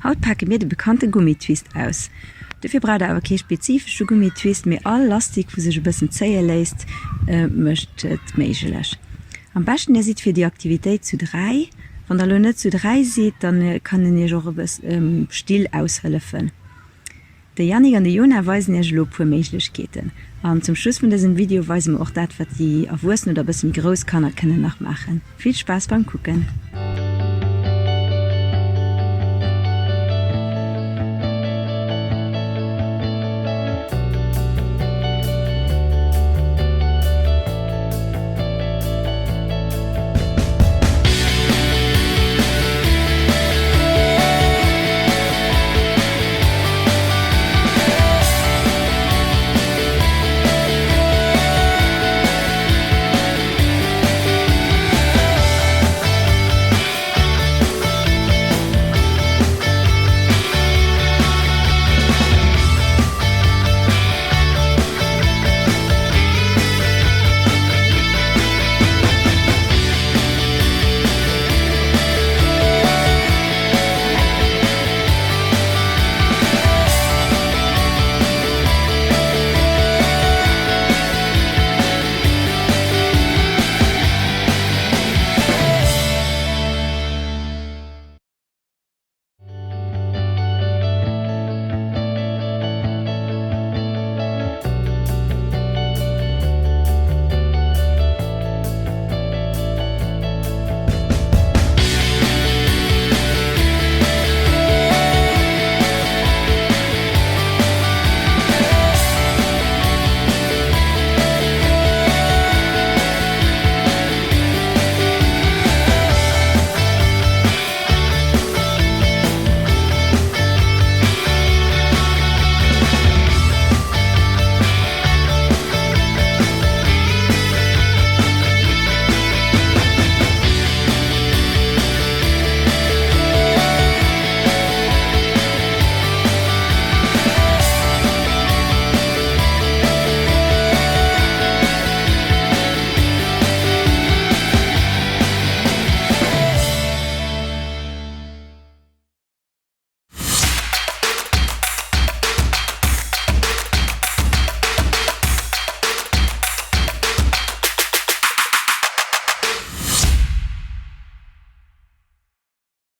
Haut pake mir de bekannte Gummitwist aus. Dofir braucht der awer kee spezifesche Gummitwist, mee all Lastik wou sech e bëssen zéie léisst mécht et méiglech. Am beschten dir sidd fir déi Aktivitéit zu 3. Wann der elo net zu 3 sidd, dann kann en iech och e bëss Still aushëllefen. De Yannick an de Jona weisen iech elo e puer Méiglechkeeten. An zum Schluss vun dësem Video weise mer och dat wat déi Erwuessen oder e bësse méi grouss Kanner kënnen nach maachen. Vill Spaass beim kucken!